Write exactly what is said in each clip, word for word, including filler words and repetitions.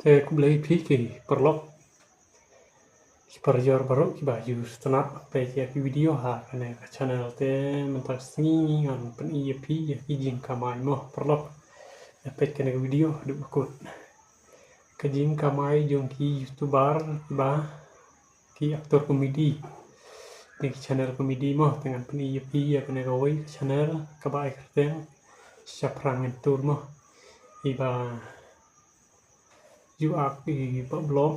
Te khublei phi ki paralok, ki parajor baroh kiba ju sngewtynnat ban peit ïa ki video ha kane ka channel. Te mynta ka sngi ngan pyni ïa phi ïa ki jingkamai mo paralok. Ïa peit kane ka video haduh ba kut. Ka jingkamai jong ki YouTuber kiba ki actor comedy. Kane ki channel comedy mo, te ngan pyni ïa phi ïa kane kawei ka channel kaba ai kyrteng Shaphrang Ngintur mo. Iba ju act i Bah Blom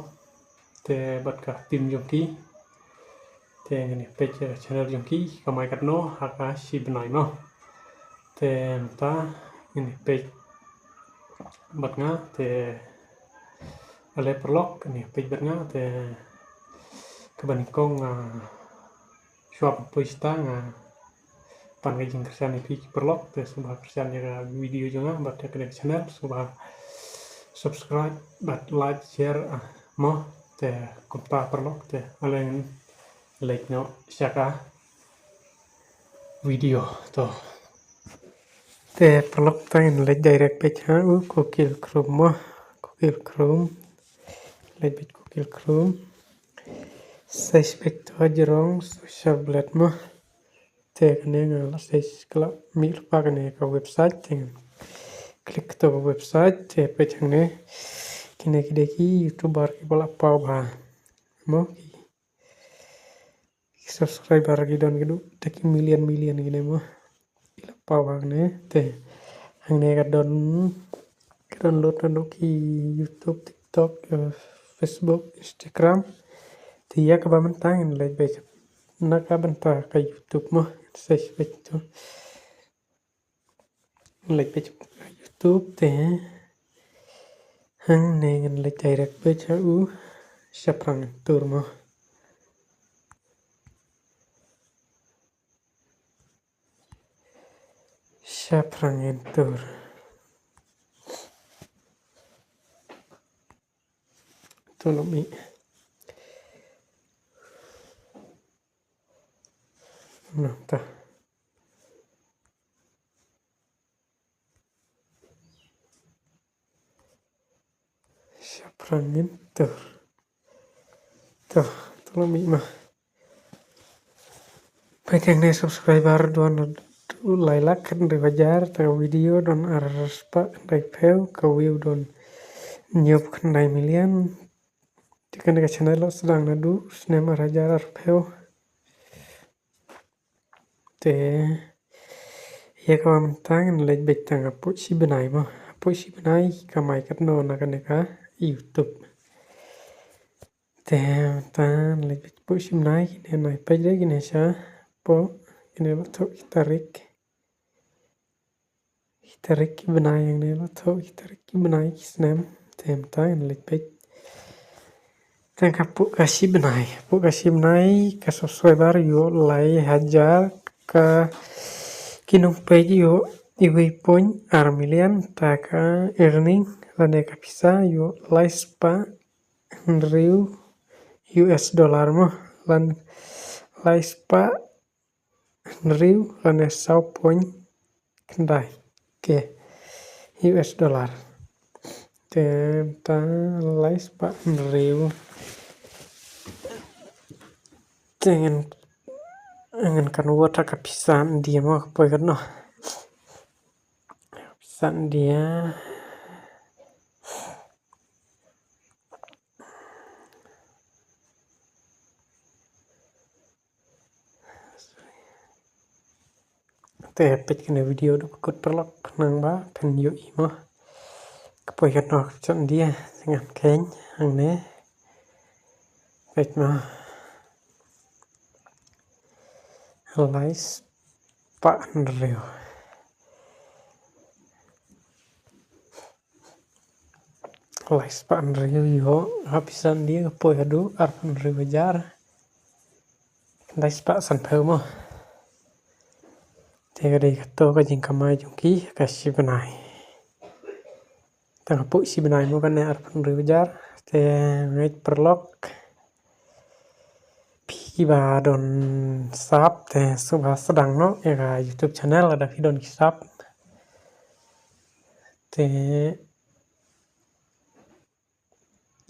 te bad ka team jong ki. Te ngan ïa peit ïa ka channel jong ki kamai katno ha ka shi bnai mo. Te mynta ngan ïa peit bad nga te, ale paralok, ngan ïa peit bad nga te, kaba nyngkong, ah, shuwa ban poi shata nga pan ka jingkyrshan ïa phi ki paralok, te sngewbha kyrshan ïa ka video jong nga bad ïa kane ka channel, sngewbha subscribe bad like, share, ah, mo. Te kumta paralok, te ale ngan leit noh sha ka video to. Te paralok, te ngan leit direct beit ha u Google Chrome mo. Google Chrome. Leit beit Google Chrome. Search beit to ha jrong Social Blade mo. Te kane nga la search, ka la mih lypa kane ka website, te ngan click to ka website, te peit hangne. Kine ki dei ki YouTuber kiba la paw bha mo, ki ki subscriber ki don ki dei da ki million million kine mo. Ki la paw bha kine, te hangne ka don, ka download naduh ki YouTube, TikTok, eh, Facebook, Instagram. Te ïa kaba mynta ngan leit beit na ka bynta ka YouTube mo, search beit to. Leit beit YouTube te. Hangne ngan leit direct beit ha u Shaphrang Ngintur mo. Shaphrang Ngintur. To la mih. Nangta. Shaphrang Ngintur. To, to la mih mo. Peit hangne, subscriber don haduh lai lak khyndai hajar, te ka video don ar spah khyndai phew, ka view don hynñiew phew khyndai million. Te kane ka channel la sdang naduh snem ar hajar ar phew. Te ïa kaba mynta ngan leit beit tang hapoh shi bnai mo. Hapoh shi bnai ki kamai katno na kane ka YouTube. Te mynta ngan leit beit hapoh shi bnai, kine nai peit de kine shapoh, kine la thoh ki tarik. Ki tarik ki bnai, hangne la thoh ki tarik ki bnai ki snem. Te mynta ngan leit beit tang hapoh ka shi bnai. Hapoh ka shi bnai ka subscriber ïoh lai hajar, ka ki nongpeit ïoh iwei point ar million, te ka earning lane ka pisa ïoh lai spah hynriew U S dollar mo, lane lai spah hynriew lane saw point khyndai K U S dollar. Te mynta lai spah hynriew. Te ngan, ngan convert ha ka pisa India mo, ka poi katno. Pisa India. Te peit kane video haduh ba kut paralok, khnang ba phin ïohi mo. Ka poi katno ka pisa India, te ngan kheiñ hangne. Peit mo. Lai spah hynriew. Lai spah hynriew ïoh ha pisa India ka poi haduh arphew hynriew hajar khyndai spah sanphew mo. Te ka dei kato ka jingkamai jong ki ha ka shi bnai. Tang hapoh shi bnai mo kane arphew hynriew hajar. Te ngeit paralok, phi kiba don sap te sngewbha sdang noh ïa ka YouTube channel lada phi don ki sap. Te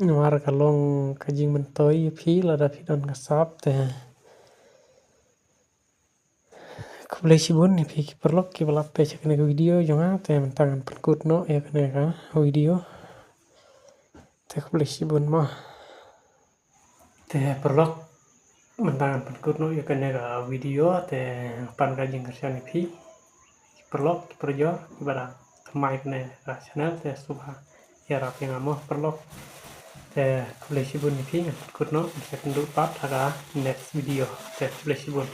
Namar ka long ka jingmyntoi ïa phi lada phi don ka sap te. Khublei shibun ïa phi ki paralok kiba la peit sha kane ka video jong nga te mynta ngan pynkut noh ïa kane ka video. Te khublei shibun mo. Te paralok mynta ngan pynkut noh ïa kane ka video te ngan pan ka jingkyrshan ïa phi. Paralok parajor kiba dang thymmai kane ka channel te sngewbha ïarap ïa nga mo paralok. Te khublei shibun ïa phi ngan pynkut noh ngan sa kynduh pat ha ka next video. Te khublei shibun.